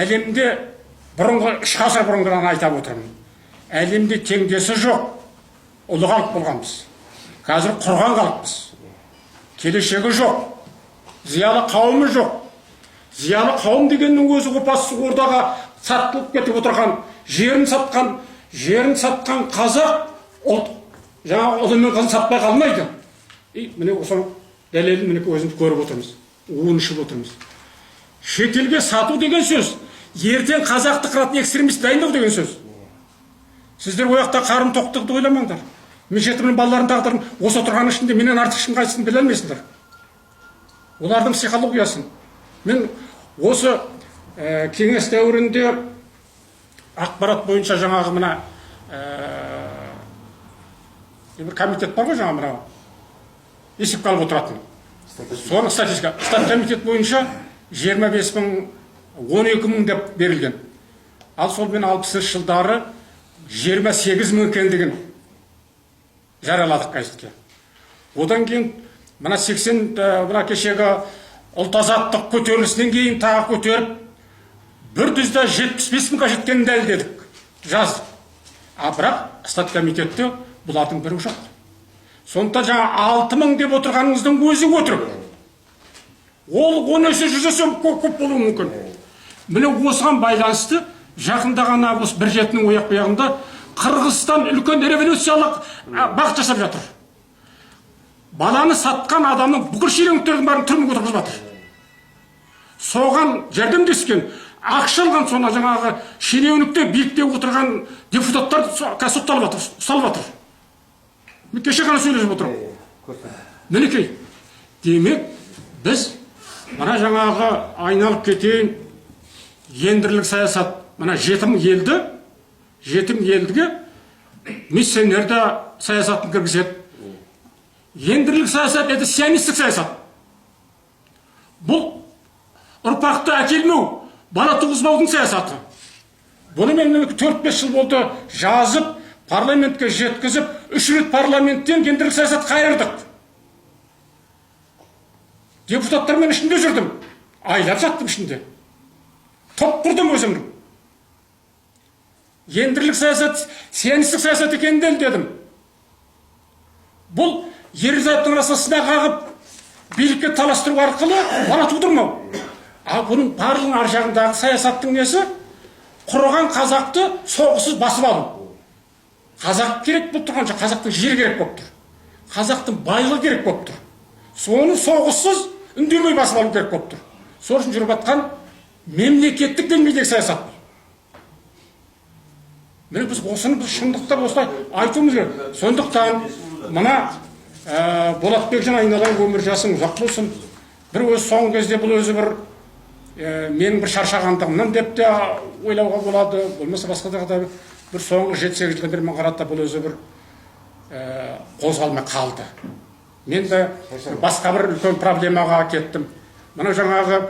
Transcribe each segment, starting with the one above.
Әлемде бұрынғы 3 ғасыр бұрынғыдан айтып отырмын, әлемде теңдесі жоқ ұлы халық болғанбыз. Қазір құрған халықпыз, келешегі жоқ, зиялы қауымы жоқ. Зиялы қауым дегеннің өзі опасыз ордаға сатылып кетіп отырған, жерін сатқан, жерін сатқан қазақ ұлт жаңағы ұлы мен қызын сатпай қалмайды. И міне, осының дәлелін, мінекей, өзіміз көріп отырмыз, уын ішіп отырмыз. Шетелге сату деген сөз — ертең қазақты қыратын экстремист дайындау деген сөз. Сіздер ол жақта қарын тоқтықты ойламаңдар. Мен жетімнің балаларының тағдырын осы отырғанның ішінде менен артық ешқайсысын біле алмайсыңдар, олардың психологиясын. Мен осы кеңес дәуірінде ақпарат бойынша жаңағы мына бір комитет бар ғой, жаңағы мынау есепке алып отыратын, соның статистика, статкомитет бойынша 25 мың, 12 мың деп берілген. Ал сол мен 60-жылдары 28 мың екендігін жарияладық газетке. Одан кейін мына 80, мына кешегі ұлт азаттық көтерілісінен кейін тағы көтеріп, бір түзде 75 мыңға жеткенін дәлелдедік, жаздық. А бірақ статкомитетте бұлардың бірі жоқ. Сондықтан жаңа 6 мың деп отырғаныңыздың өзі өтірік. Ол 10 есе, 100 есе көп, көп болуы мүмкін. Міне, осыған байланысты жақында ғана, осы бір жетінің ояқ бұяғында Қырғызстан үлкен революциялық бағыт жасап жатыр. Баланы сатқан адамның бүкіл шенеуніктердің бәрін түрмеге отырғызып жатыр. Соған жәрдемдескен, ақша алған, соны жаңағы шенеуніктер, билікте отырған депутаттар қазір сотталып жатыр, ұсталып жатыр. Мен кеше ғана сөйлесіп отырмын. Мінекей, демек, біз мына жаңағы айналып кетейін, гендерлік саясат, мына жетім елді, жетім елдіге миссионер де саясатын кіргізеді. Гендерлік саясат — это сионистік саясат. Бұл ұрпақты әкелмеу, бала туғызбаудың саясаты. Бұны мен 4-5 жыл болды жазып, парламентке жеткізіп, үш рет парламенттен гендерлік саясат қайырдық. Депутаттармен ішінде жүрдім, айлап жаттым ішінде, топ құрдым өзімнің. Гендерлік саясат сионистік саясат екенін дәлелдедім. Бұл ерлі зайыптың арасына сына қағып, билікке таластыру арқылы бала тудырмау. Ал бұның барлығының ар жағындағы саясаттың несі? Құрыған қазақты соғыссыз басып алу. Қазақ керек болып тұрған жоқ, қазақтың жері керек болып тұр, қазақтың байлығы керек болып тұр. Соны соғыссыз, үндемей басып алу керек болып тұр. Сол үшін жүріп жатқан мемлекеттік деңгейдегі саясат бұл. Міне, біз осыны, біз шындықтап осылай айтуымыз керек. Сондықтан мына Болатбекжан, айналайын, өмір жасың ұзақ болсын. Бір өзі соңғы кезде бұл өзі бір менің бір шаршағандығымнан деп те ойлауға болады, болмаса басқа да бір соңғы 7-8 жылдан бері мен қарады, бұл өзі бір қозғалмай қалды. Мен де басқа бір үлкен проблемаға кеттім. Мына жаңағы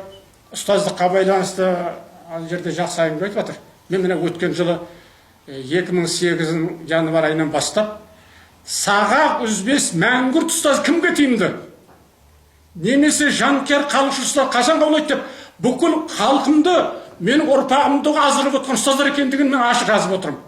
ұстаздыққа байланысты ана жерде жақсы әңгіме айтып жатыр. Мен міне өткен жылы 2008 январь айынан бастап «Сағақ үзбес мәңгүрт ұстаз кімге тиімді немесе жанкияр халықшыл ұстаз қашан қабылдайды?» деп, бүкіл халқымды, менің ұрпағымды аздырып отқан ұстаздар екендігін мен ашық жазып отырмын.